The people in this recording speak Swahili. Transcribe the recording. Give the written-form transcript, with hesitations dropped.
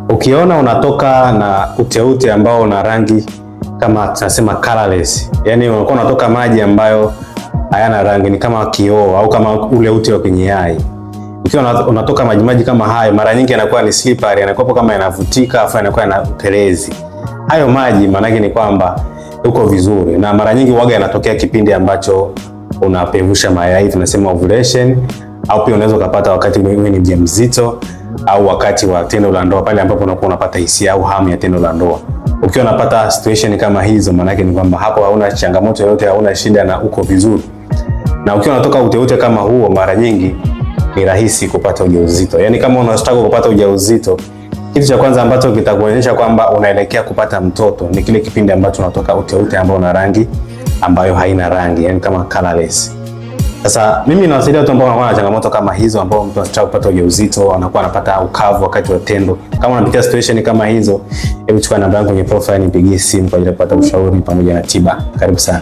Ukiona unatoka na uteute ambao una rangi kama tunasema colorless, yani unakuwa unatoka maji ambayo hayana rangi, ni kama kioo au kama ule ute wa kwenye yai. Ukiwa unatoka maji maji kama hayo, mara nyingi yanakuwa ni slippery, yanakuwa kama yanavutika, afu yanakuwa yana utelezi. Hayo maji maana yake ni kwamba uko vizuri, na mara nyingi waga yanatokea kipindi ambacho unapevusha mayai, tunasema ovulation, au pia unaweza ukapata wakati wewe ni mjamzito au wakati wa tendo la ndoa, pale ambapo unakuwa unapata hisia au hamu ya tendo la ndoa. Ukiwa unapata situation kama hizo, maana yake ni kwamba hapo hauna changamoto yoyote, hauna shida na uko vizuri. Na ukiwa unatoka uteute kama huo, mara nyingi ni rahisi kupata ujauzito. Yaani kama unastaka kupata ujauzito, kitu cha kwanza ambacho kitakuonyesha kwamba unaelekea kupata mtoto ni kile kipindi ambacho unatoka uteute ambao una rangi ambayo haina rangi, yani kama colorless. Sasa mimi nawasaidia watu ambao wanakuwa na changamoto kama hizo, ambao mtu anataka kupata ujauzito, anakuwa anapata ukavu wakati wa tendo. Kama unapitia situation kama hizo, hebu chukua namba yangu kwenye profile, nipigie simu kwa ajili ya kupata ushauri pamoja na tiba. Karibu sana.